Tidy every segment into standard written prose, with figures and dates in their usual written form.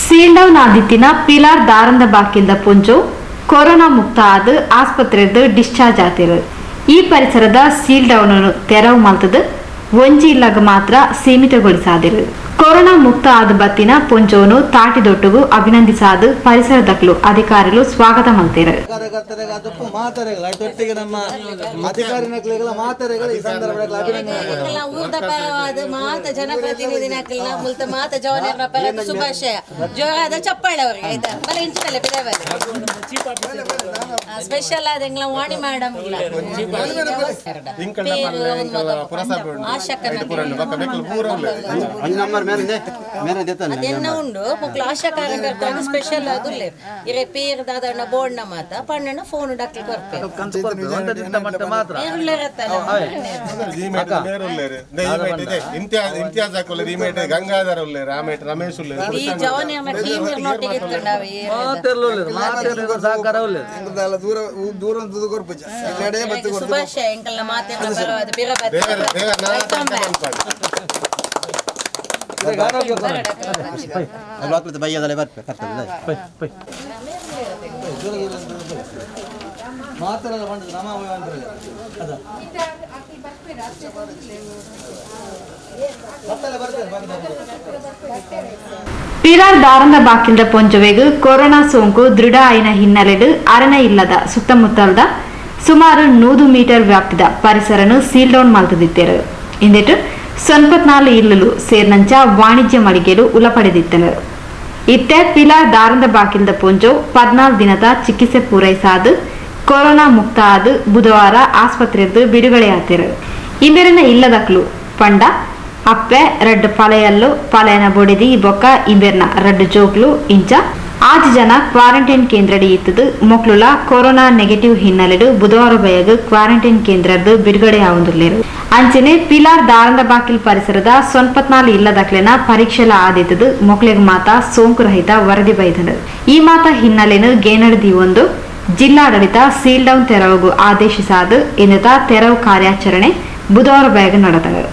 Seal down ಆದಿತ್ತಿನ ಪಿಲಾರ್ ದಾರಂದ ಬಾಕಿಲ್ದ ಪೊಂಜೋ corona ಮುಕ್ತ ಆದ್ ಆಸ್ಪತ್ರೆರ್ದ್ discharge ಆತಿರು. ಈ ಪರಿಸರದ ಸೀಲ್ ಡೌನ್ ತೆರವು ಮಲ್ತದು ಒಂಜಿ ಇಲ್ಲಗ ಮಾತ್ರ ಸೀಮಿತಗೊಳಿಸಾದಿರು. ಕೊರೋನಾ ಮುಕ್ತ ಆದ ಬತ್ತಿನ ಪೊಂಜೋನು ತಾಟಿದೊಟ್ಟುಗು ಅಭಿನಂದಿಸಾದು ಪರಿಸರದಕ್ಲು ಅಧಿಕಾರಿಗಳು ಸ್ವಾಗತ ಮಲ್ತೇರು. ಕಾರ್ಯಕರ್ತರಿಗೆ ಮಾತರೆಗಳ ಒಟ್ಟಿಗೆ ನಮ್ಮ ಅಧಿಕಾರಿನಕ್ಲೆಗಳ ಮಾತರೆಗಳ ಈ ಸಂದರ್ಭದಲ್ಲಿ ಅಭಿನಂದನೆ. ಊರ್ದ ಪರವಾದ ಮಾತ ಜನಪ್ರತಿನಿಧಿನಕ್ಲೆನ ಮುಲ್ತ ಮಾತ ಜವನರ ಪರ ಶುಭಾಶಯ ಜೋರಾದ ಚಪ್ಪಾಳೆ ಅವರಿಗೆ ಆಯ್ತಾ. ಬಲ ಇಂಚಿನಲ್ಲೇ ಸ್ಪೆಷಲ್ ಆದ ಎಂಗ್ಲ ವಾಣಿ ಮೇಡಮ್ ಅದೆನ್ನ ಉಂಡು ಮುಕ್ಲು ಆಶಾ ಕಾರ್ಯಕರ್ತರು ಸ್ಪೆಷಲ್ ಆದುಲ್ಲೆ ಇರೆ ಪೇರ್ ದಾದಣ್ಣ ಬೋರ್ಡ್ನ ಮಾತ ಪಣ್ಣಣ್ಣ ಫೋನ್ ಡಾಕ್ಲಿ ಕೊರ್ಪೆ ಗಂಗಾಧರ ಉಲ್ಲೇರು ಆಮೇಲೆ ರಮೇಶ್ ಉಲ್ಲೇರು ಈ ಜವನ ಟೀಮ್ ನೊಟ್ಟಿಗೆ ಇತ್ತುಂಡಾವೆ ಶುಭಾಶಯ ಎಂಕಲ್ನ ಮಾತಿನ ಪರವಾದ ಪಿರ ಪಿಲಾರ್ ದಾರಂದ ಬಾಕಿಲ್ದ ಪೊಂಜೊವೆಗ್ ಕೊರೋನಾ ಸೋಂಕು ದೃಢ ಆಯಿನ ಹಿನ್ನೆಲೆಡ್ ಅರಣ ಇಲ್ಲದ ಸುತ್ತಮುತ್ತಲದ ಸುಮಾರು 100 ಮೀಟರ್ ವ್ಯಾಪ್ತಿದ ಪರಿಸರನು ಸೀಲ್ ಡೌನ್ ಮಲ್ತದಿತ್ತೇರು. ಇಂದೆಟ್ 94 ಇಲ್ಲಲು ಸೇರ್ನಂಚ ವಾಣಿಜ್ಯ ಮಳಿಗೆಲು ಉಲಪಡೆದಿತ್ತನು. ಇತ್ತೆ ಪಿಲಾರ್ ದಾರಂದ ಬಾಕಿಲ್ದ ಪೊಂಜೋ 14 ದಿನದ ಚಿಕಿತ್ಸೆ ಪೂರೈಸಾದು ಕೊರೋನಾ ಮುಕ್ತ ಆದ ಬುಧವಾರ ಆಸ್ಪತ್ರೆದ್ದು ಬಿಡುಗಡೆಯಾತಿರು. ಇಂಬೆರನ ಇಲ್ಲದಕ್ಲು ಪಂಡ ಅಪ್ಪೆ ರಡ್ಡು ಪಲೆಯಲ್ಲು ಪಲೆಯನ ಬೊಡಿದಿ ಬೊಕ್ಕ ಇಂಬೆರ್ನ ರಡ್ಡು ಜೋಕ್ಲು ಇಂಚ 6 ಜನ ಕ್ವಾರಂಟೈನ್ ಕೇಂದ್ರಡಿ ಇತ್ತದು. ಮೊಕ್ಲುಲ ಕೊರೋನಾ ನೆಗೆಟಿವ್ ಹಿನ್ನೆಲೆಡು ಬುಧವಾರ ಬಯಗ್ ಕ್ವಾರಂಟೈನ್ ಕೇಂದ್ರದ್ದು ಬಿಡುಗಡೆ ಆವಂದುಲ್ಲೇರು. ಅಂಚನೆ ಪಿಲಾರ್ ದಾರಂದ ಬಾಕಿಲ್ ಪರಿಸರದ 94 ಇಲ್ಲದಕ್ಲೆನ ಪರೀಕ್ಷೆಲ ಆದಿತ್ತದು. ಮೊಕ್ಲೆಗ್ ಮಾತ ಸೋಂಕು ರಹಿತ ವರದಿ ಬೈದನು. ಈ ಮಾತ ಹಿನ್ನೆಲೆನು ಗೇನಡದಿ ಒಂದು ಜಿಲ್ಲಾಡಳಿತ ಸೀಲ್ ಡೌನ್ ತೆರವುಗು ಆದೇಶಿಸಾದು ಇನ್ನತ ತೆರವು ಕಾರ್ಯಾಚರಣೆ ಬುಧವಾರ ಬಯಗ್ ನಡೆದನು.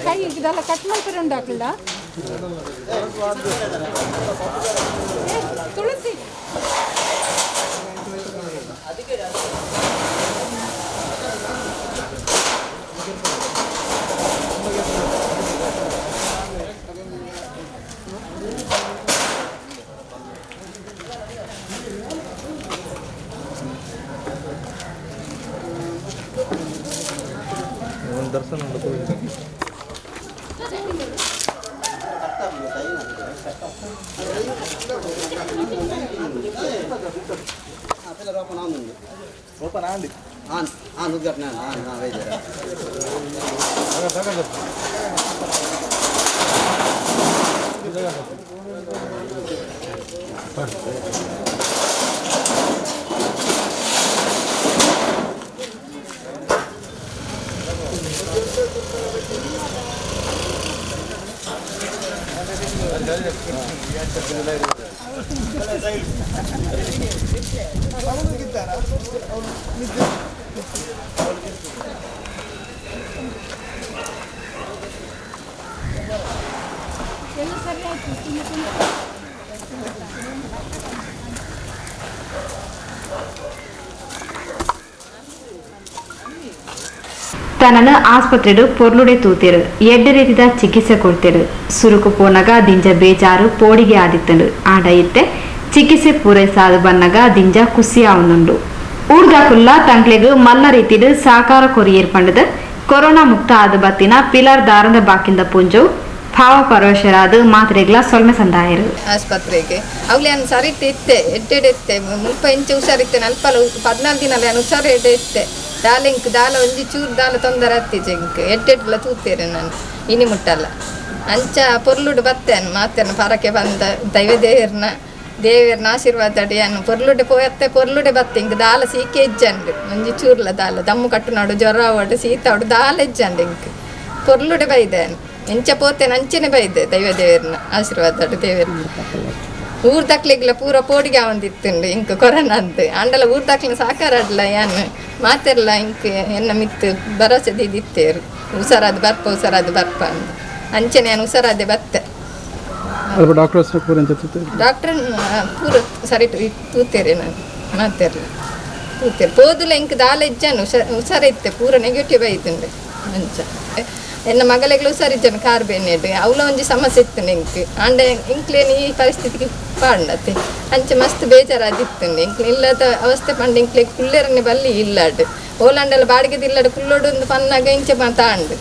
ಕೈ ಇದೆಲ್ಲ ಕಟ್ ಮಾಡ್ತಾರೆ ಉಂಡಾಕಲ್ಲ ತುಳಸಿ ದರ್ಶನ ಓಪನ್ ಆಂಡಿ ಆನ್ ಆನ್ ಉದ್ಘಾಟನೆ ಆನ್ ವೈದ್ಯರ ಎಲ್ಲ ಸರಿ ಆಯ್ತು. ತನನ ಆಸ್ಪತ್ರೆಡು ಪೊರ್ಲುಡೆ ತೂತಿರು ಎಡ್ಡೆ ರೀತಿದ ಚಿಕಿತ್ಸೆ ಕೊಡ್ತಿರು. ಸುರುಕು ಪೋನಗ ದಿಂಜ ಬೇಜಾರು ಪೋಡಿಗೆ ಆದಿತ್ತನು. ಆಂಡ ಇತ್ತೆ ಚಿಕಿತ್ಸೆ ಪೂರೈಸಾದು ಬನ್ನಗ ದಿಂಜ ಕುಸಿ ಆವೊಂದುಂಡು. ಊರ್ದಕುಲ್ಲ ತಂಕ್ಲೆಗ್ ಮಲ್ಲ ರೀತಿಡ್ ಸಹಕಾರ ಕೊರಿಯೇರ್ ಪಂಡದು ಕೊರೋನಾ ಮುಕ್ತ ಆದ ಬತ್ತಿನ ಪಿಲಾರ್ ದಾರಂದ ಬಾಕಿಲ್ದ ಪೊಂಜೋ ಭಾವ ಪರವಶರಾದ ಮಾತ್ರೆಗ್ಲ ಸೊಲ್ಮೆ ಸಂದಾಯರು. ಆಸ್ಪತ್ರೆಗೆ ಅವಳಿ ಅನ್ ಸರಿಟ್ ಇತ್ತೆ ಎಡ್ಡೆಡ್ ಇತ್ತೆ ಮುಲ್ಪ ಇಂಚ ಹುಷಾರಿತ್ತೆ ನಲ್ಪಲ 14 ದಿನ ಅನ್ ಹುಷಾರು ಎಡ್ಡೆ ಇತ್ತೆ ದಾಲ ಇಂಕ್ ದಾಲ ಒಂಜಿ ಚೂರು ದಾಲ ತೊಂದರೆ ಅತ್ತಿಜೆ ಇಂಕ್ ಎಡ್ಡೆಡ್ಲ ತೂತೇರೆ ನಾನು ಇನಿ ಮುಟ್ಟಲ್ಲ ಅಂಚ ಪೊರ್ಲುಡು ಬತ್ತೇನು ಮಾತೇನು ಪರಕೆ ಬಂದ ದೈವ ದೇವರ್ನ ದೇವರ್ನ ಆಶೀರ್ವಾದ ಅಡಿಯಾನು ಪೊರ್ಲುಡೆ ಪೋಯತ್ತೆ ಪೊರ್ಲುಡೆ ಬತ್ತೆ ಇಂಕ್ ದಾಲ ಸೀಕೆ ಇಜ್ಜಂಡು ಒಂಜಿ ಚೂರ್ಲ ದಾಲ ದಮ್ಮು ಕಟ್ಟುನಾಡು ಜ್ವರ ಅವಡು ಶೀತ ಅವಡು ದಾಲ ಇಜ್ಜಂಡು ಇಂಕ್ ಪೊರ್ಲುಡೆ ಬೈದೇನು ಎಂಚ ಪೋತೇನೆ ಅಂಚನೆ ಬೈದೆ ದೈವ ದೇವರನ್ನ ಆಶೀರ್ವಾದ ದೇವರನ್ನ ಊರ್ದಕ್ಲಿಗ್ಲ ಪೂರ ಪೋಡಿಗೆ ಆವಂದಿತ್ತುಂಡು ಇಂಕ್ ಕೊರೋನಾ ಅಂತ ಆಂಡಲ ಊರ್ದಕ್ಲಿನ ಸಾಕಾರ ಆಡ್ಲ ಯಾನ್ ಮಾತೆರ್ಲ ಇಂಕ್ ಎನ್ನ ಮಿತ್ತು ಭರವಸೆ ದಿತ್ತೇರು ಹುಷಾರಾದ ಬರ್ಪ ಹುಷಾರಾದ ಬರ್ಪ ಅಂತ ಅಂಚನೆ ನಾನು ಹುಷಾರಾದೆ ಬತ್ತೆ. ಡಾಕ್ಟರ್ ಪೂರ ಸರಿ ತೂತೇರೆ ನಾನು ಮಾತೆರ್ಲ ತೂತೇರು ಪೋದುಲ ಇಂಕ್ ದಾಲ ಇಜ್ಜಾನು ಹುಷಾರ ಇತ್ತೆ ಪೂರ ನೆಗೆಟಿವ್ ಆಯ್ತುಂಡು ಅಂಚ. ಎನ್ನ ಮಗಳಿಗೆ ಹುಷಾರಿಜ್ಜಾನು ಕಾರ್ ಬೇನೆಡ್ ಅವಳ ಒಂಜಿ ಸಮಸ್ಯೆ ಇತ್ತು ಇಂಕ್ ಆಂಡ ಇಂಕ್ಲೇನು ಈ ಪರಿಸ್ಥಿತಿಗೆ ಪಾಂಡತೆ ಅಂಚೆ ಮಸ್ತ್ ಬೇಜಾರಾದಿತ್ತುಂಡು ಇಂಕ್ಲೆ ಇಲ್ಲದ ಅವಸ್ಥೆ ಪಂಡ ಇಂಕ್ಲೆ ಕುಲ್ಲೇರನ್ನೇ ಬಲ್ಲಿ ಇಲ್ಲಾಡು ಓಲಾಂಡಲ ಬಾಡಿಗೆದ ಇಲ್ಲಾಡು ಕುಲ್ಲೋಡು ಒಂದು ಪನ್ನಾಗ ಇಂಚೆ ತಾಂಡು.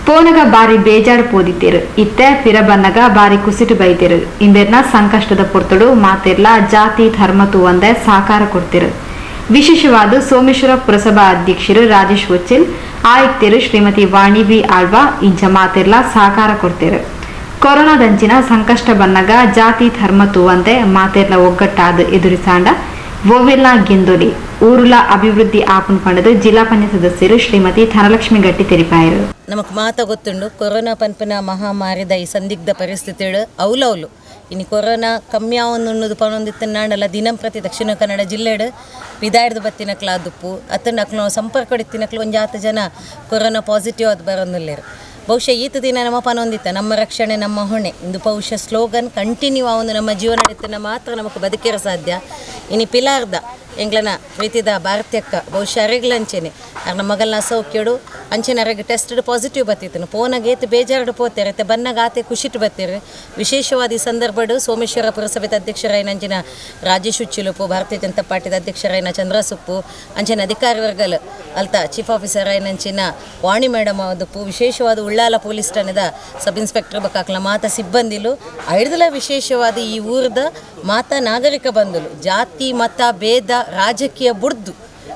ಪೋನಗ ಬಾರಿ ಬೇಜಾಡು ಪೋದಿತ್ತೇರು ಇತ್ತೆ ಪಿರಬನ್ನಗ ಬಾರಿ ಕುಸಿಟು ಬೈತೇರು ಇಂಬೆರ್ನ ಸಂಕಷ್ಟದ ಪೊರ್ತುಡು ಮಾತೆರ್ಲ ಜಾತಿ ಧರ್ಮ ತೂವಂದೆ ಸಾಕಾರ ಕೊಡ್ತಿರು. ವಿಶೇಷವಾದ ಸೋಮೇಶ್ವರ ಪುರಸಭಾ ಅಧ್ಯಕ್ಷರು ರಾಜೇಶ್ ಉಚ್ಚಿಲ್, ಆಯುಕ್ತರು ಶ್ರೀಮತಿ ವಾಣಿ ಬಿ ಆಳ್ವಾ ಇಂಚ ಮಾತೆರ್ಲ ಸಾಕಾರ ಕೊಡ್ತಿರು. ಕೊರೋನಾದಂಚಿನ ಸಂಕಷ್ಟ ಬನ್ನಗ ಜಾತಿ ಧರ್ಮ ತೂವಂದೆ ಮಾತೆರ್ಲ ಒಗ್ಗಟ್ಟಾದ ಎದುರಿಸಾಂಡ ಓವೆಲ್ಲ ಗೆಂದೊಲಿ ಊರುಲ ಅಭಿವೃದ್ಧಿ ಆಪುನ್ ಪಂಡದು ಜಿಲ್ಲಾ ಪಂಚಾಯತ್ ಸದಸ್ಯರು ಶ್ರೀಮತಿ ಧನಲಕ್ಷ್ಮಿ ಗಟ್ಟಿ ತೆರಿಪಾಯರು. ನಮಕ್ ಮಾತ ಗೊತ್ತುಂಡು ಕೊರೋನಾ ಪನ್ಪಿನ ಮಹಾಮಾರಿದ ಈ ಸಂದಿಗ್ಧ ಪರಿಸ್ಥಿತಿಗಳು ಅವಲವಲು ಇನ್ನು ಕೊರೋನಾ ಕಮ್ಮಿ ಆವೊಂದುಣ್ಣದು ಪನೊಂದಿತ್ತನಾಂಡಲ ದಿನಂಪ್ರತಿ ದಕ್ಷಿಣ ಕನ್ನಡ ಜಿಲ್ಲೆಡು ಪಿದಾಯ್ದು ಬತ್ತಿನಕ್ಲ ದುಪ್ಪು ಅತ್ತಂಡ ಅಕ್ಲು ಸಂಪರ್ಕ ಇತ್ತಿನಕ್ಲು ಒಂಜಾತ ಜನ ಕೊರೋನಾ ಪಾಸಿಟಿವ್ ಅದು ಬರೋದಿಲ್ಲೇರು. ಬಹುಶಃ ಈತ ದಿನ ನಮ್ಮ ಪನೊಂದಿತ್ತ ನಮ್ಮ ರಕ್ಷಣೆ ನಮ್ಮ ಹೊಣೆ ಇಂದು ಬಹುಶಃ ಸ್ಲೋಗನ್ ಕಂಟಿನ್ಯೂ ಆವೊಂದು ನಮ್ಮ ಜೀವನ ಇತ್ತನ ಮಾತ್ರ ನಮಕ್ ಬದುಕಿರ ಸಾಧ್ಯ. ಇನ್ನು ಪಿಲಾರ್ದ ಎಂಗ್ಲನ ಪ್ರೀತಿದ ಭಾರತೀಯಕ್ಕ ಬಹುಶಃ ಅರೆಗ್ಲಂಚೆನೆ ಅರ್ನ ಮಗಲ್ನ ಸೌಖ್ಯಡು ಅಂಚೆನೆ ಅರೆಗೆ ಟೆಸ್ಟೆಡ್ ಪಾಸಿಟಿವ್ ಬತ್ತಿತ್ತನು ಪೋನಾಗ ಏತು ಬೇಜಾರು ಪೋತೇರೆ ಐತೆ ಬನ್ನಾಗ ಆತೆ ಖುಷಿಟ್ಟು ಬತ್ತೀರು. ವಿಶೇಷವಾದ ಈ ಸಂದರ್ಭಡು ಸೋಮೇಶ್ವರ ಪುರಸಭೆದ ಅಧ್ಯಕ್ಷರಾಯಿನ ಅಂಚಿನ ರಾಜೇಶ್ ಉಚ್ಚಿಲುಪ್ಪು, ಭಾರತೀಯ ಜನತಾ ಪಾರ್ಟಿದ ಅಧ್ಯಕ್ಷರಾಯಿನ ಚಂದ್ರಸುಪ್ಪು, ಅಂಚಿನ ಅಧಿಕಾರಿ ವರ್ಗಲು ಅಲ್ತ ಚೀಫ್ ಆಫೀಸರ್ ಆಯಿನ ವಾಣಿ ಮೇಡಮ್ ಅವದುಪ್ಪು, ವಿಶೇಷವಾದ ಉಳ್ಳಾಲ ಪೊಲೀಸ್ ಠಾಣೆದ ಸಬ್ ಇನ್ಸ್ಪೆಕ್ಟರ್ ಬಕ್ಕಾಕ್ಲ ಮಾತಾ ಸಿಬ್ಬಂದಿಲು ಐಡ್ದಲ ವಿಶೇಷವಾದ ಈ ಊರದ ಮಾತಾ ನಾಗರಿಕ ಬಂಧುಲು ಜಾತಿ ಮತ ಭೇದ ರಾಜಕೀಯ ಬುಡ್ದು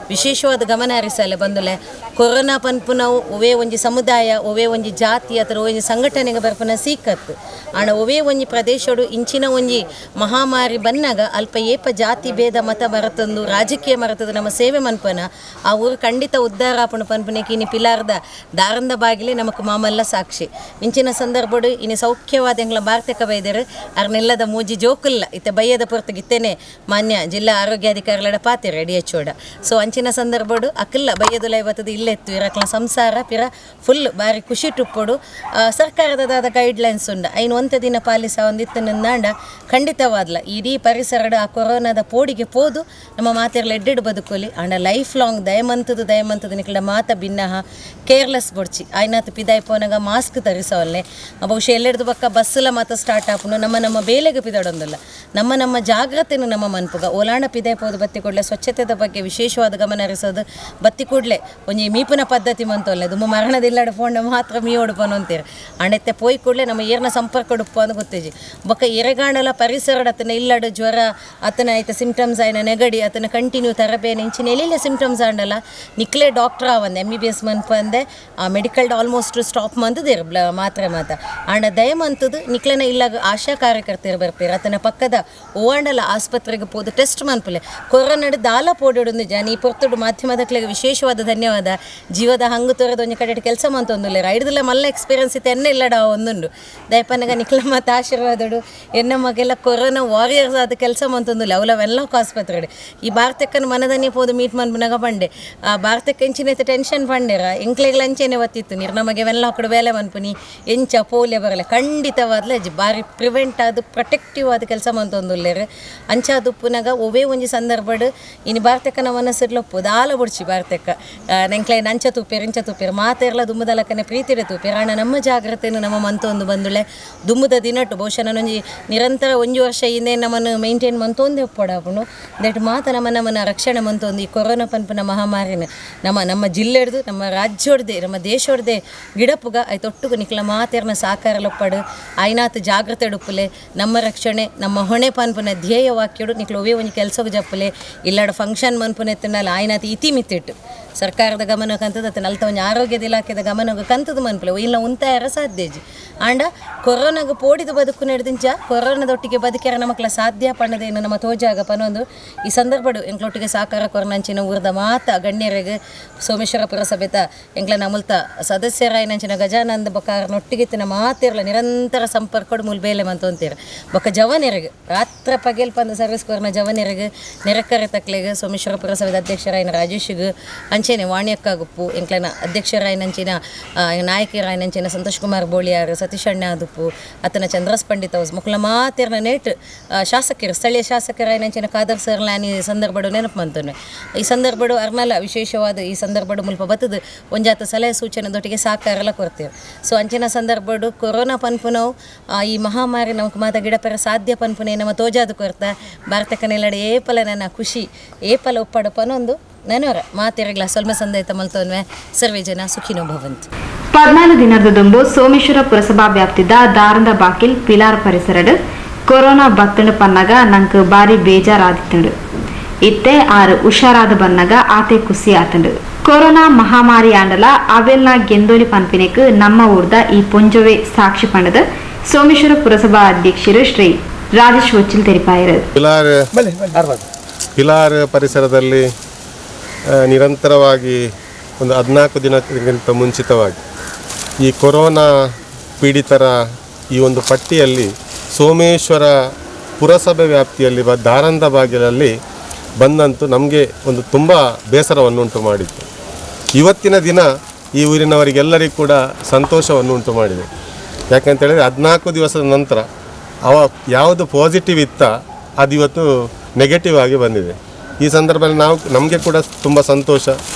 ವಿಶೇಷವಾದ ಗಮನ ಹರಿಸಲೆ ಬಂದುಲೆ ಕೊರೋನಾ ಪನ್ಪುನವು ಒವೇ ಒಂಜಿ ಸಮುದಾಯ ಒವೇ ಒಂಜಿ ಜಾತಿ ಅಥವಾ ಒಂಜಿ ಸಂಘಟನೆಗೆ ಬರ್ಪುನ ಸೀಕತ್ತು ಆಂಡ ಒವೇ ಒಂಜಿ ಪ್ರದೇಶಡು ಇಂಚಿನ ಒಂಜಿ ಮಹಾಮಾರಿ ಬನ್ನಾಗ ಅಲ್ಪ ಏಪ ಜಾತಿ ಭೇದ ಮತ ಮರತಂದು ರಾಜಕೀಯ ಮರತದ ನಮ್ಮ ಸೇವೆ ಮನ್ಪನ ಆ ಊರು ಖಂಡಿತ ಉದ್ಧಾರ ಆಪುಂಡು ಪನ್ಪುನೆಕ್ ಇನಿ ಪಿಲಾರ್ದ ದಾರಂದ ಬಾಗಿಲೆ ನಮಕ್ ಮಾಮಲ್ಲ ಸಾಕ್ಷಿ. ಇಂಚಿನ ಸಂದರ್ಭಡು ಇನಿ ಸೌಖ್ಯವಾದ ಎಂಗ್ಲ ಭಾರತಕ ಬೈದರು ಅರ್ನೆಲ್ಲದ ಮೂಜಿ ಜೋಕುಲ್ಲ ಇತ್ತೆ ಬಯ್ಯದ ಪೊರ್ತುಗಿತ್ತೇನೆ ಮಾನ್ಯ ಜಿಲ್ಲಾ ಆರೋಗ್ಯಾಧಿಕಾರಿಗಳ ಪಾತಿರ ಡಿ ಎಚ್ ಓಡ. ಸೊ ಅಂಚಿನ ಸಂದರ್ಭಡು ಅಕ್ಕಿಲ್ಲ ಬಯ್ಯದುಲ ಇವತ್ತದು ಇಲ್ಲೆತ್ತು ಇರಕ್ಲ ಸಂಸಾರ ಪಿರ ಫುಲ್ ಬಾರಿ ಖುಷಿ ಟುಪ್ಪೊಡು. ಸರ್ಕಾರದಾದ ಗೈಡ್ಲೈನ್ಸ್ ಉಂಡು ಐನು ಒಂತ ದಿನ ಪಾಲಿಸ ಒಂದಿತ್ತು ನಿಂದಾಂಡ ಖಂಡಿತವಾದ್ಲ ಇಡೀ ಪರಿಸರಡು ಆ ಕೊರೋನಾದ ಪೋಡಿಗೆ ಪೋದು ನಮ್ಮ ಮಾತೆರ್ಲ ಎಡ್ಡೆಡು ಬದುಕೊಲಿ ಆಂಡ ಲೈಫ್ ಲಾಂಗ್ ದಯಮಂತದು ದಯಮಂತದು ನಿಕ್ಲ ಮಾತ ಭಿನ್ನಹ ಕೇರ್ಲೆಸ್ ಬೊಡ್ಚಿ ಆಯ್ನಾತ್ ಪಿದಾಯ್ ಪೋನಾಗ ಮಾಸ್ಕ್ ತರಿಸವಲ್ಲೆ ಬಹುಶಃ ಎಲ್ಲೆಡ್ದು ಬಕ್ಕ ಬಸ್ಸುಲ ಮಾತ ಸ್ಟಾರ್ಟ್ ಆಪುಂಡು ನಮ್ಮ ನಮ್ಮ ಬೇಲೆಗೆ ಪಿದಾಡೊಂದಿಲ್ಲ ನಮ್ಮ ನಮ್ಮ ಜಾಗ್ರತೆನು ನಮ್ಮ ಮನ್ಪುಗ ಓಲಾಂಡ ಪಿದಾಯ್ ಪೋದು ಬತ್ತಿ ಕೂಡಲೇ ಸ್ವಚ್ಛತೆದ ಬಗ್ಗೆ ವಿಶೇಷವಾದ ಗಮನ ಹರಿಸೋದು ಬತ್ತಿ ಕೂಡಲೇ ಒಂಜಿ ಮೀಪುನ ಪದ್ಧತಿ ಮಂತೊಲ್ಲೆ ದುಮ್ಮ ಮರಣದಿಲ್ಲಡ ಫೋಂಡ ಮಾತ್ರ ಮೀ ಓಡುಪನು ಅಂತೀರಿ ಅಣ್ಣೆತ್ತೆ ಪೋಯ್ ಕೂಡಲೇ ನಮ್ಮ ಏರ್ನ ಸಂಪರ್ಕ ಉಡುಪು ಅಂದ್ ಗೊತ್ತಿಜಿ ಬೊಕ್ಕ ಎರೆಗಾಣಲ ಪರಿಸರಡ್ ಅತನ ಇಲ್ಲಡು ಜ್ವರ ಅತನ ಐತ ಸಿಂಪ್ಟಮ್ಸ್ ಆಯ್ನ ನೆಗಡಿ ಅತನ ಕಂಟಿನ್ಯೂ ತರಬೇನೆ ಇಂಚಿನ ಎಲ್ಲಿಲ್ಲ ಸಿಂಪ್ಟಮ್ಸ್ ಆಂಡಲ ನಿಕ್ಲೆ ಡಾಕ್ಟರ್ ಆವಂದೆ ಎಮ್ ಬಿ ಬಿ ಎಸ್ ಮನ್ಪಂದೆ ಆ ಮೆಡಿಕಲ್ ಆಲ್ಮೋಸ್ಟ್ ಸ್ಟಾಪ್ ಮಂತದೇರು ಮಾತ್ರೆ ಮಾತ ಆಂಡ ದಯಮಂತದ್ದು ನಿಕ್ಲೆನ ಇಲ್ಲಾಗ ಆಶಾ ಕಾರ್ಯಕರ್ತರು ಬರ್ಪೇರು ಅತನ ಪಕ್ಕದ ಓವಾಂಡಲ ಆಸ್ಪತ್ರೆಗೆ ಪೋದು ಟೆಸ್ಟ್ ಮನ್ಪುಲೆ ಕೊರೋನಾಡು ದಾಲ ಪೋಡಿಡೊಂದು ಜಾನಿ ಈ ಪೊರ್ತುಡು ಮಾಧ್ಯಮದಕ್ಲೆಗ್ ವಿಶೇಷವಾದ ಧನ್ಯವಾದ. ಜೀವದ ಹಂಗು ತೋರದ ಒಂಜಿ ಕಡೆ ಕೆಲಸ ಮಂತೊಂದುಲ್ಲೆರ್ ಐಡ್ದಲ ಮಲ್ಲ ಎಕ್ಸ್ಪೀರಿಯನ್ಸ್ ಇತ್ತು ಎನ್ನ ಇಲ್ಲಡ ಒಂದುಂಡು ದಯಪನಗ ನಿಕ್ಲ ಮಾತ ಆಶೀರ್ವಾದಡು ಎನ್ನ ಮಗೆಲ್ಲ ಕೊರೋನಾ ವಾರಿಯರ್ಸ್ ಆದ ಕೆಲಸ ಮಂತೊಂದುಲ್ಲ ಅವಲ ವೆಲ್ಲಕ್ ಆಸ್ಪತ್ರೆ ಈ ಭಾರತಕ್ಕನ ಮನದನ್ನೇ ಪೋದು ಮೀಟ್ ಮನ್ಪುನಗ ಪಂಡೆ ಆ ಭಾರತಕ್ಕೆ ಎಂಚಿನೈತೆ ಟೆನ್ಷನ್ ಪಂಡೇರ ಎಂಕ್ಲೆಗ್ಲ ಅಂಚೆನೆ ಒತ್ತಿತ್ತು ನೀರು ನಮಗೆ ವೆಲ್ಲ ಬೇಲೆ ಮನ್ಪುನಿ ಎಂಚ ಪೋಲೆ ಬರಲ್ಲ ಖಂಡಿತವಾದ್ಲೆ ಬಾರಿ ಪ್ರಿವೆಂಟ್ ಆದ ಪ್ರೊಟೆಕ್ಟಿವ್ ಆದ ಕೆಲಸ ಮಂತೊಂದುಲ್ಲೆರ್ ಅಂಚಾದ ಉಪ್ಪುನಗ ಒವೇ ಒಂಜಿ ಸಂದರ್ಭಡು ಇನಿ ಭಾರತಕ್ಕನ ಮನಸ್ಸಿರ್ಲೊಪ್ಪು ದಾಲ ಬುಡ್ಚಿ ಭಾರತಕ್ಕ ನೆಂಕ್ಲೈನ್ ಅಂಚ ತೂಪೇರು ಇಂಚ ತೂಪೇರು ಮಾತೆರ್ಲ ದುಮ್ಮದಲಕ್ಕನೆ ಪ್ರೀತಿಡೆ ತೂಪೇರು ಆಂಡ ನಮ್ಮ ಜಾಗ್ರತೆಯನ್ನು ನಮ್ಮ ಮಂತೊಂದು ಬಂದುಳೆ ದುಮ್ಮದ ದಿನಟ್ಟು ಬಹುಶಃ ನಾನೊಂಜಿ ನಿರಂತರ ಒಂಜಿ ವರ್ಷ ಹಿಂದೆ ನಮ್ಮನ್ನು ಮೇಂಟೈನ್ ಮಂತೊಂದೇ ಒಪ್ಪಡಾಪುಂಡು that ಮಾತ ನಮ್ಮ ನಮ್ಮನ್ನ ರಕ್ಷಣೆ ಮಂತೊಂದು ಈ ಕೊರೋನಾ ಪನ್ಪುನ ಮಹಾಮಾರಿನ ನಮ್ಮ ನಮ್ಮ ಜಿಲ್ಲೆಡ್ದು ನಮ್ಮ ರಾಜ್ಯೋಡ್ದೆ ನಮ್ಮ ದೇಶೋಡ್ದೆ ಗಿಡಪುಗ ಐತೊಟ್ಟುಗು ನಿಕ್ಲ ಮಾತೆರ್ನ ಸಾಕಾರಲೊಪ್ಪಡು ಆಯ್ನಾತ್ ಜಾಗ್ರತೆ ಉಡುಪುಲೆ ನಮ್ಮ ರಕ್ಷಣೆ ನಮ್ಮ ಹೊಣೆ ಪನ್ಪುನ ಧ್ಯೇಯ ವಾಕ್ಯಡು ನಿಕ್ಲ ಒವೇ ಒಂಜಿ ಕೆಲಸಕ್ಕೆ ಜಪ್ಪುಲೆ ಇಲ್ಲಡ ಫಂಕ್ಷನ್ ಮನ್ಪುನ ಎತ್ತನಾಲ ಆಯ್ನಾತ್ ಇತಿಮಿತಿಟ್ಟು ಸರ್ಕಾರದ ಗಮನ ಕಂತದ ಅತ್ತ ನಲ್ತ ಒಂಜಿ ಆರೋಗ್ಯದ ಇಲಾಖೆದ ಗಮನ ಕಂತದ ಮನ್ಪಲೆ ಇಲ್ಲ ಉಂತಾಯರ ಸಾಧ್ಯ ಇಜ್ಜಿ ಆಂಡ ಕೊರೋನಾಗ ಪೋಡಿದ ಬದುಕು ನಡೆದಿಂಚ ಕೊರೋನಾದೊಟ್ಟಿಗೆ ಬದುಕ್ಯಾರ ನಮಕ್ಲ ಸಾಧ್ಯ ಪಣ್ಣದೇನು ನಮ್ಮ ತೋಜಾಗ ಪನೊಂದು ಈ ಸಂದರ್ಭಡು ಎಂಕ್ಲೊಟ್ಟಿಗೆ ಸಾಕಾರ ಕೊರನಂಚಿನ ಊರ್ದ ಮಾತ ಗಣ್ಯರಿಗೆ ಸೋಮೇಶ್ವರ ಪುರಸಭೆತ ಎಂಕ್ಲ ನಮುಲ್ತ ಸದಸ್ಯರಾಯನಂಚಿನ ಗಜಾನಂದ ಬೊಕ್ಕ ಮಾತಿರಲ ನಿರಂತರ ಸಂಪರ್ಕಡು ಮೂಲ ಬೇಲೆ ಮಂತೊಂತೀರ ಬೊಕ್ಕ ಜವನೆರಗ್ ರಾತ್ರ ಪಗೆಲ್ ಪಂದ ಸರ್ವಿಸ್ ಕೊರ್ನ ಜವನೆರಗ್ ನೆರಕರೆ ತಕ್ಲೆಗ್ ಸೋಮೇಶ್ವರ ಪುರಸಭೆದ ಅಧ್ಯಕ್ಷರಾಯನ ರಾಜೇಶ್ಗ್ ಅಂಚೆನೆ ವಾಣಿಯಕ್ಕ ಗುಪ್ಪು ಎಂಕ್ಲನ ಅಧ್ಯಕ್ಷರಾಯನಂಚಿನ ನಾಯಕರಾಯನಂಚಿನ ಸಂತೋಷ್ ಕುಮಾರ್ ಬೋಳಿಯಾರ್ ಸತೀಶ್ ಅಣ್ಣ ದುಪ್ಪು ಅತನ ಚಂದ್ರಸ್ ಪಂಡಿತ್ ಹೌಸ್ ಮುಕ್ಲ ಮಾತಿರ್ನ ನೇಟ್ ಶಾಸಕರು ಸ್ಥಳೀಯ ಶಾಸಕರಾಯನಂಚಿನ ಖಾದರ್ ಸರ್ಲಾನಿ ಸಂದರ್ಭಡು ನೆನಪು ಮಂತೊನ್ನೆ ಈ ಸಂದರ್ಭಡು ಅರ್ನಲ ವಿಶೇಷವಾದ ಈ ಸಂದರ್ಭಡು ಮುಲ್ಪ ಬತ್ತದು ಒಂಜಾತ ಸಲಹೆ ಸೂಚನೆ ದೊಟ್ಟಿಗೆ ಸಹಕಾರಲ ಕೊಡ್ತೇವೆ. ಸೊ ಅಂಚಿನ ಸಂದರ್ಭಡು ಕೊರೋನಾ ಪನ್ಪುನವು ಈ ಮಹಾಮಾರಿ ನಮಕ್ ಮಾತ ಗಿಡಪೆರ ಸಾಧ್ಯ ಪನ್ಪುನೆ ನಮ್ಮ ತೋಜಾದು ಕೊರ್ತ ಭಾರತ ಕನೆಲಡೆ ಏಪಲ ನನ್ನ ಖುಷಿ ಏಪಲ ಒಪ್ಪಡ ಪನೊಂದು ನನವರ ಮಾತೆರಗ್ಲ ಸೊಲ್ಮೆ ಸಂದೈತ ಮಲ್ತೋನ್ವೆ ಸರ್ವೇ ಜನ ಸುಖಿನೋ ಭವಂತು. 14 ದಿನದ ದುಂಬು ಸೋಮೇಶ್ವರ ಪುರಸಭಾ ವ್ಯಾಪ್ತಿದ ದಾರಂದ ಬಾಕಿಲ್ ಪಿಲಾರ್ ಪರಿಸರಡು ಕೊರೋನಾ ಬತ್ತಂಡು ಪನ್ನಗ ನಂಗೆ ಬಾರಿ ಬೇಜಾರಾದಿತ್ತಂಡು. ಇತ್ತೆ ಆರು ಹುಷಾರಾದ ಬನ್ನಗ ಆತೆ ಖುಷಿ ಆತಂಡು. ಕೊರೋನಾ ಮಹಾಮಾರಿ ಆಂಡಲ ಅವೆಲ್ನ ಗೆಂದೋಲಿ ಪನ್ಪಿನೆಕ್ ನಮ್ಮ ಊರ್ದ ಈ ಪೊಂಜೊವೆ ಸಾಕ್ಷಿ ಪಂಡದ ಸೋಮೇಶ್ವರ ಪುರಸಭಾ ಅಧ್ಯಕ್ಷರು ಶ್ರೀ ರಾಜೇಶ್ ಒಚ್ಚಿಲ್ ತೆರಿಪಾಯರು. ಪಿಲಾರ್ ಪರಿಸರದಲ್ಲಿ ನಿರಂತರವಾಗಿ ಒಂದು 14 ದಿನಕ್ಕಿಂತ ಮುಂಚಿತವಾಗಿ ಈ ಕೊರೋನಾ ಪೀಡಿತರ ಈ ಒಂದು ಪಟ್ಟಿಯಲ್ಲಿ ಸೋಮೇಶ್ವರ ಪುರಸಭೆ ವ್ಯಾಪ್ತಿಯಲ್ಲಿ ದಾರಂದ ಬಾಗಿಲಲ್ಲಿ ಬಂದಂತೂ ನಮಗೆ ಒಂದು ತುಂಬ ಬೇಸರವನ್ನುಂಟು ಮಾಡಿತ್ತು. ಇವತ್ತಿನ ದಿನ ಈ ಊರಿನವರಿಗೆಲ್ಲರಿಗೂ ಕೂಡ ಸಂತೋಷವನ್ನು ಉಂಟು ಮಾಡಿದೆ. ಯಾಕಂತೇಳಿದರೆ 14 ದಿವಸದ ನಂತರ ಅವ ಯಾವುದು ಪಾಸಿಟಿವ್ ಇತ್ತ ಅದು ಇವತ್ತು ನೆಗೆಟಿವ್ ಆಗಿ ಬಂದಿದೆ. ಈ ಸಂದರ್ಭದಲ್ಲಿ ನಮಗೆ ಕೂಡ ತುಂಬ ಸಂತೋಷ.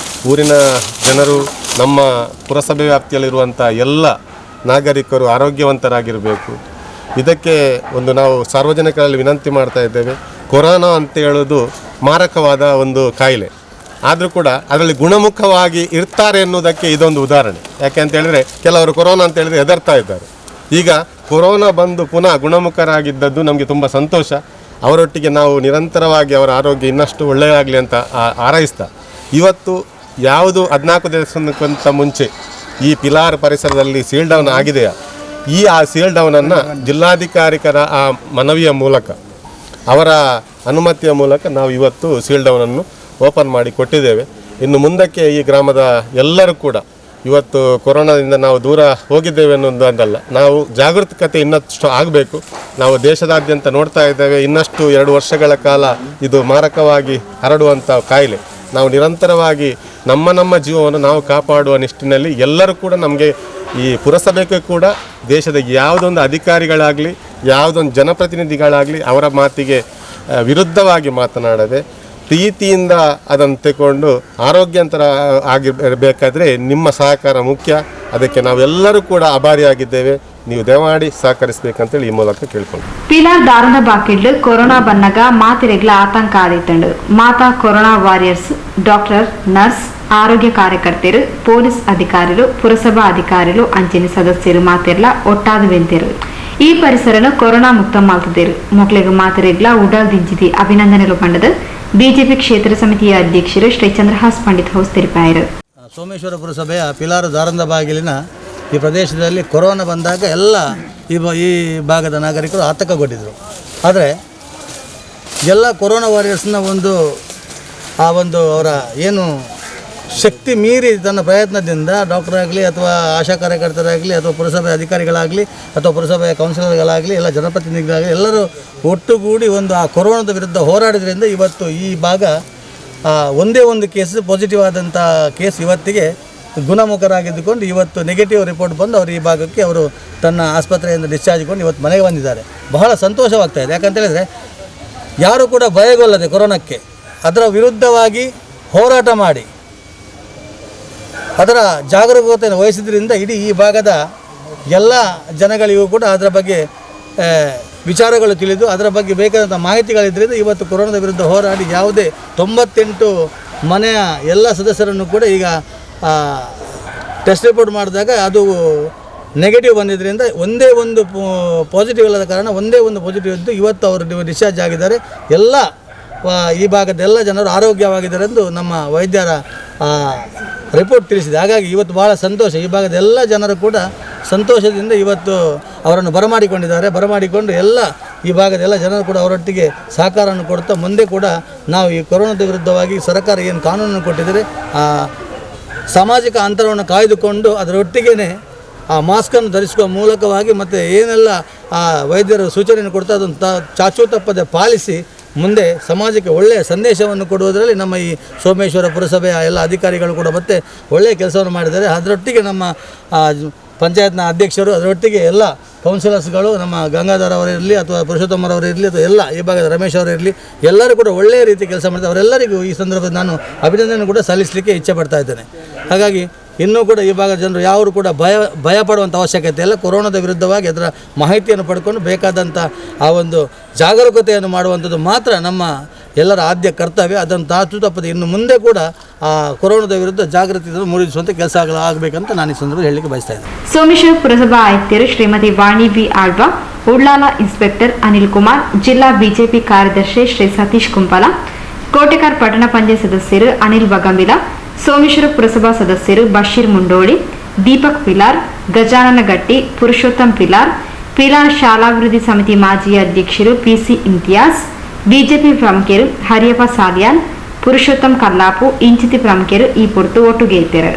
ಊರಿನ ಜನರು, ನಮ್ಮ ಪುರಸಭೆ ವ್ಯಾಪ್ತಿಯಲ್ಲಿರುವಂಥ ಎಲ್ಲ ನಾಗರಿಕರು ಆರೋಗ್ಯವಂತರಾಗಿರಬೇಕು. ಇದಕ್ಕೆ ಒಂದು ನಾವು ಸಾರ್ವಜನಿಕರಲ್ಲಿ ವಿನಂತಿ ಮಾಡ್ತಾ ಇದ್ದೇವೆ. ಕೊರೋನಾ ಅಂತ ಹೇಳೋದು ಮಾರಕವಾದ ಒಂದು ಕಾಯಿಲೆ ಆದರೂ ಕೂಡ ಅದರಲ್ಲಿ ಗುಣಮುಖವಾಗಿ ಇರ್ತಾರೆ ಎನ್ನುವುದಕ್ಕೆ ಇದೊಂದು ಉದಾಹರಣೆ. ಯಾಕೆ ಅಂತ ಹೇಳಿದರೆ ಕೆಲವರು ಕೊರೋನಾ ಅಂತ ಹೇಳಿದರೆ ಹೆದರ್ತಾ ಇದ್ದಾರೆ. ಈಗ ಕೊರೋನಾ ಬಂದು ಪುನಃ ಗುಣಮುಖರಾಗಿದ್ದದ್ದು ನಮಗೆ ತುಂಬ ಸಂತೋಷ. ಅವರೊಟ್ಟಿಗೆ ನಾವು ನಿರಂತರವಾಗಿ ಅವರ ಆರೋಗ್ಯ ಇನ್ನಷ್ಟು ಒಳ್ಳೆಯದಾಗಲಿ ಅಂತ ಹಾರೈಸ್ತಾ ಇವತ್ತು ಯಾವುದು 14 ದಿವಸಕ್ಕಿಂತ ಮುಂಚೆ ಈ ಪಿಲಾರ್ ಪರಿಸರದಲ್ಲಿ ಸೀಲ್ ಡೌನ್ ಆಗಿದೆಯಾ, ಆ ಸೀಲ್ ಡೌನನ್ನು ಜಿಲ್ಲಾಧಿಕಾರಿಕರ ಆ ಮನವಿಯ ಮೂಲಕ, ಅವರ ಅನುಮತಿಯ ಮೂಲಕ ನಾವು ಇವತ್ತು ಸೀಲ್ ಡೌನನ್ನು ಓಪನ್ ಮಾಡಿ ಕೊಟ್ಟಿದ್ದೇವೆ. ಇನ್ನು ಮುಂದಕ್ಕೆ ಈ ಗ್ರಾಮದ ಎಲ್ಲರೂ ಕೂಡ ಇವತ್ತು ಕೊರೋನಾದಿಂದ ನಾವು ದೂರ ಹೋಗಿದ್ದೇವೆ ಅನ್ನೋದು ಅಂತಲ್ಲ, ನಾವು ಜಾಗರೂಕತೆ ಇನ್ನಷ್ಟು ಆಗಬೇಕು. ನಾವು ದೇಶದಾದ್ಯಂತ ನೋಡ್ತಾ ಇದ್ದೇವೆ, ಇನ್ನಷ್ಟು 2 ವರ್ಷಗಳ ಕಾಲ ಇದು ಮಾರಕವಾಗಿ ಹರಡುವಂಥ ಕಾಯಿಲೆ. ನಾವು ನಿರಂತರವಾಗಿ ನಮ್ಮ ನಮ್ಮ ಜೀವವನ್ನು ನಾವು ಕಾಪಾಡುವ ನಿಟ್ಟಿನಲ್ಲಿ ಎಲ್ಲರೂ ಕೂಡ ನಮಗೆ ಈ ಪುರಸಭೆಗೆ ಕೂಡ ದೇಶದ ಯಾವುದೊಂದು ಅಧಿಕಾರಿಗಳಾಗಲಿ ಯಾವುದೊಂದು ಜನಪ್ರತಿನಿಧಿಗಳಾಗಲಿ ಅವರ ಮಾತಿಗೆ ವಿರುದ್ಧವಾಗಿ ಮಾತನಾಡದೆ ಪ್ರೀತಿಯಿಂದ ಅದನ್ನು ತಗೊಂಡು ಆರೋಗ್ಯಂತರ ಆಗಿರಬೇಕಾದ್ರೆ ನಿಮ್ಮ ಸಹಕಾರ ಮುಖ್ಯ. ಅದಕ್ಕೆ ನಾವೆಲ್ಲರೂ ಕೂಡ ಆಭಾರಿಯಾಗಿದ್ದೇವೆ. ನೀವು ದಯಮಾಡಿ ಸಹಕರಿಸಬೇಕಂತೇಳಿ ಈ ಮೂಲಕ ಕೇಳ್ಕೊಂಡು. ಪಿಲಾರ್ ದಾರುಣ ಬಾಕಿಲ್ಡ್ ಕೊರೋನಾ ಬನ್ನಗ ಮಾತಿರೆಗ್ಲ ಆತಂಕ ಆದಿತ್ತಂಡು. ಮಾತಾ corona warriors, doctor, nurse, ಆರೋಗ್ಯ ಕಾರ್ಯಕರ್ತರು, ಪೊಲೀಸ್ ಅಧಿಕಾರಿಗಳು, ಪುರಸಭಾ ಅಧಿಕಾರಿಗಳು, ಅಂಚಿನ ಸದಸ್ಯರು ಮಾತಿರ್ಲ ಒಟ್ಟಾದ ವೆಂತಿರು. ಈ ಪರಿಸರನು ಕೊರೋನಾ ಮುಕ್ತ ಮಾಲ್ತದಿರು. ಮೊಕ್ಲೆಗ್ ಮಾತಿರೆಗ್ಲ ಉಡಲ್ ದಿಂಜಿದಿ ಅಭಿನಂದನೆಲು ಪಂಡದು ಬಿಜೆಪಿ ಕ್ಷೇತ್ರ ಸಮಿತಿಯ ಅಧ್ಯಕ್ಷರು ಶ್ರೀ ಚಂದ್ರಹಾಸ್ ಪಂಡಿತ್ ಹೌಸ್ ತಿಳಿಪಾಯರು. ಸೋಮೇಶ್ವರ ಪುರಸಭೆಯ ಪಿಲಾರು ದಾರಂದ ಬಾಗಿಲಿನ ಈ ಪ್ರದೇಶದಲ್ಲಿ ಕೊರೋನಾ ಬಂದಾಗ ಎಲ್ಲ ಈ ಭಾಗದ ನಾಗರಿಕರು ಆತಂಕಗೊಂಡಿದ್ದರು. ಆದರೆ ಎಲ್ಲ ಕೊರೋನಾ ವಾರಿಯರ್ಸ್ನ ಒಂದು ಒಂದು ಅವರ ಏನು ಶಕ್ತಿ ಮೀರಿ ತನ್ನ ಪ್ರಯತ್ನದಿಂದ ಡಾಕ್ಟರ್ ಆಗಲಿ ಅಥವಾ ಆಶಾ ಕಾರ್ಯಕರ್ತರಾಗಲಿ ಅಥವಾ ಪುರಸಭೆ ಅಧಿಕಾರಿಗಳಾಗಲಿ ಅಥವಾ ಪುರಸಭೆಯ ಕೌನ್ಸಿಲರ್ಗಳಾಗಲಿ ಎಲ್ಲ ಜನಪ್ರತಿನಿಧಿಗಳಾಗಲಿ ಎಲ್ಲರೂ ಒಟ್ಟುಗೂಡಿ ಒಂದು ಆ ಕೊರೋನಾದ ವಿರುದ್ಧ ಹೋರಾಡಿದ್ರಿಂದ ಇವತ್ತು ಈ ಭಾಗ ಒಂದೇ ಒಂದು ಕೇಸ್ ಪಾಸಿಟಿವ್ ಆದಂಥ ಕೇಸ್ ಇವತ್ತಿಗೆ ಗುಣಮುಖರಾಗಿದ್ದುಕೊಂಡು ಇವತ್ತು ನೆಗೆಟಿವ್ ರಿಪೋರ್ಟ್ ಬಂದು ಅವರು ಈ ಭಾಗಕ್ಕೆ ಅವರು ತನ್ನ ಆಸ್ಪತ್ರೆಯಿಂದ ಡಿಸ್ಚಾರ್ಜ್ಕೊಂಡು ಇವತ್ತು ಮನೆಗೆ ಬಂದಿದ್ದಾರೆ. ಬಹಳ ಸಂತೋಷವಾಗ್ತಾಯಿದೆ. ಯಾಕಂತೇಳಿದರೆ ಯಾರೂ ಕೂಡ ಭಯಗೊಳ್ಳದೆ ಕೊರೋನಾಕ್ಕೆ ಅದರ ವಿರುದ್ಧವಾಗಿ ಹೋರಾಟ ಮಾಡಿ ಅದರ ಜಾಗರೂಕತೆಯನ್ನು ವಹಿಸಿದ್ರಿಂದ ಇಡೀ ಈ ಭಾಗದ ಎಲ್ಲ ಜನಗಳಿಗೂ ಕೂಡ ಅದರ ಬಗ್ಗೆ ವಿಚಾರಗಳು ತಿಳಿದು ಅದರ ಬಗ್ಗೆ ಬೇಕಾದಂಥ ಮಾಹಿತಿಗಳಿದ್ದರಿಂದ ಇವತ್ತು ಕೊರೋನಾದ ವಿರುದ್ಧ ಹೋರಾಡಿ ಯಾವುದೇ 98 ಮನೆಯ ಎಲ್ಲ ಸದಸ್ಯರನ್ನು ಕೂಡ ಈಗ ಟೆಸ್ಟ್ ರಿಪೋರ್ಟ್ ಮಾಡಿದಾಗ ಅದು ನೆಗೆಟಿವ್ ಬಂದಿದ್ದರಿಂದ ಒಂದೇ ಒಂದು ಪಾಸಿಟಿವ್ ಇಲ್ಲದ ಕಾರಣ ಒಂದೇ ಒಂದು ಪಾಸಿಟಿವ್ ಇದ್ದು ಇವತ್ತು ಅವರು ಡಿಸ್ಚಾರ್ಜ್ ಆಗಿದ್ದಾರೆ. ಎಲ್ಲ ಈ ಭಾಗದ ಎಲ್ಲ ಜನರು ಆರೋಗ್ಯವಾಗಿದ್ದಾರೆ ಎಂದು ನಮ್ಮ ವೈದ್ಯರ ರಿಪೋರ್ಟ್ ತಿಳಿಸಿದೆ. ಹಾಗಾಗಿ ಇವತ್ತು ಭಾಳ ಸಂತೋಷ. ಈ ಭಾಗದ ಎಲ್ಲ ಜನರು ಕೂಡ ಸಂತೋಷದಿಂದ ಇವತ್ತು ಅವರನ್ನು ಬರಮಾಡಿಕೊಂಡಿದ್ದಾರೆ. ಬರಮಾಡಿಕೊಂಡು ಎಲ್ಲ ಈ ಭಾಗದ ಎಲ್ಲ ಜನರು ಕೂಡ ಅವರೊಟ್ಟಿಗೆ ಸಹಕಾರವನ್ನು ಕೊಡ್ತಾ ಮುಂದೆ ಕೂಡ ನಾವು ಈ ಕೊರೋನಾದ ವಿರುದ್ಧವಾಗಿ ಸರ್ಕಾರ ಏನು ಕಾನೂನನ್ನು ಕೊಟ್ಟಿದ್ದಾರೆ, ಆ ಸಾಮಾಜಿಕ ಅಂತರವನ್ನು ಕಾಯ್ದುಕೊಂಡು ಅದರೊಟ್ಟಿಗೇ ಆ ಮಾಸ್ಕನ್ನು ಧರಿಸುವ ಮೂಲಕವಾಗಿ ಮತ್ತು ಏನೆಲ್ಲ ಆ ವೈದ್ಯರು ಸೂಚನೆಯನ್ನು ಕೊಡ್ತಾ ಅದನ್ನು ಚಾಚೂ ತಪ್ಪದೆ ಪಾಲಿಸಿ ಮುಂದೆ ಸಮಾಜಕ್ಕೆ ಒಳ್ಳೆಯ ಸಂದೇಶವನ್ನು ಕೊಡುವುದರಲ್ಲಿ ನಮ್ಮ ಈ ಸೋಮೇಶ್ವರ ಪುರಸಭೆಯ ಎಲ್ಲ ಅಧಿಕಾರಿಗಳು ಕೂಡ ಮತ್ತೆ ಒಳ್ಳೆಯ ಕೆಲಸವನ್ನು ಮಾಡಿದ್ದಾರೆ. ಅದರೊಟ್ಟಿಗೆ ನಮ್ಮ ಪಂಚಾಯತ್ನ ಅಧ್ಯಕ್ಷರು, ಅದರೊಟ್ಟಿಗೆ ಎಲ್ಲ ಕೌನ್ಸಿಲರ್ಸ್ಗಳು, ನಮ್ಮ ಗಂಗಾಧರ್ ಅವರಿರಲಿ ಅಥವಾ ಪುರುಷೋತ್ತಮರವರಿರಲಿ ಅಥವಾ ಎಲ್ಲ ಈ ಭಾಗದ ರಮೇಶ್ ಅವರಿರಲಿ, ಎಲ್ಲರೂ ಕೂಡ ಒಳ್ಳೆಯ ರೀತಿ ಕೆಲಸ ಮಾಡಿದ್ದಾರೆ. ಅವರೆಲ್ಲರಿಗೂ ಈ ಸಂದರ್ಭದಲ್ಲಿ ನಾನು ಅಭಿನಂದನೆ ಕೂಡ ಸಲ್ಲಿಸಲಿಕ್ಕೆ ಇಚ್ಛೆ ಪಡ್ತಾ ಇದ್ದೇನೆ. ಹಾಗಾಗಿ ಇನ್ನೂ ಕೂಡ ಈ ಭಾಗದ ಜನರು ಯಾರು ಕೂಡ ಭಯ ಪಡುವಂಥ ಅವಶ್ಯಕತೆ ಇಲ್ಲ. ಕೊರೋನಾದ ವಿರುದ್ಧವಾಗಿ ಅದರ ಮಾಹಿತಿಯನ್ನು ಪಡ್ಕೊಂಡು ಬೇಕಾದಂಥ ಆ ಒಂದು ಜಾಗರೂಕತೆಯನ್ನು ಮಾಡುವಂಥದ್ದು ಮಾತ್ರ ನಮ್ಮ ಎಲ್ಲರ ಆದ್ಯ ಕರ್ತವ್ಯ. ಅದನ್ನು ತಾಚು ತಪ್ಪದೆ ಇನ್ನು ಮುಂದೆ ಕೂಡ ಆ ಕೊರೋನಾದ ವಿರುದ್ಧ ಜಾಗೃತಿ ಮೂಡಿಸುವಂಥ ಕೆಲಸ ಆಗಬೇಕಂತ ನಾನು ಈ ಸಂದರ್ಭದಲ್ಲಿ ಹೇಳಲಿಕ್ಕೆ ಬಯಸ್ತಾ ಇದ್ದೇನೆ. ಸೋಮೇಶ್ವರ ಪುರಸಭಾ ಆಯುಕ್ತರು ಶ್ರೀಮತಿ ವಾಣಿ ಬಿ ಆಳ್ವಾ, ಉಳ್ಳಾಲ ಇನ್ಸ್ಪೆಕ್ಟರ್ ಅನಿಲ್ ಕುಮಾರ್, ಜಿಲ್ಲಾ ಬಿಜೆಪಿ ಕಾರ್ಯದರ್ಶಿ ಶ್ರೀ ಸತೀಶ್ ಕುಂಪಲ, ಕೋಟೆಕಾರ್ ಪಟ್ಟಣ ಪಂಚಾಯತ್ ಸದಸ್ಯರು ಅನಿಲ್ ಬಗಂಬಿಲ, ಸೋಮೇಶ್ವರ ಪುರಸಭಾ ಸದಸ್ಯರು ಬಶೀರ್ ಮುಂಡೋಳಿ, ದೀಪಕ್ ಪಿಲಾರ್, ಗಜಾನನ ಗಟ್ಟಿ, ಪುರುಷೋತ್ತಮ್ ಪಿಲಾರ್, ಪಿಲಾರ್ ಶಾಲಾಭಿವೃದ್ಧಿ ಸಮಿತಿ ಮಾಜಿ ಅಧ್ಯಕ್ಷರು ಪಿಸಿ ಇಮ್ತಿಯಾಜ್, ಬಿಜೆಪಿ ಪ್ರಮುಖರು ಹರಿಯಪ್ಪ ಸಾಲಿಯಾನ್, ಪುರುಷೋತ್ತಮ್ ಕಲ್ಲಾಪು ಇಂಚಿತಿ ಪ್ರಮುಖರು ಈ ಪೊರ್ತು ಒಟ್ಟುಗೇತರು.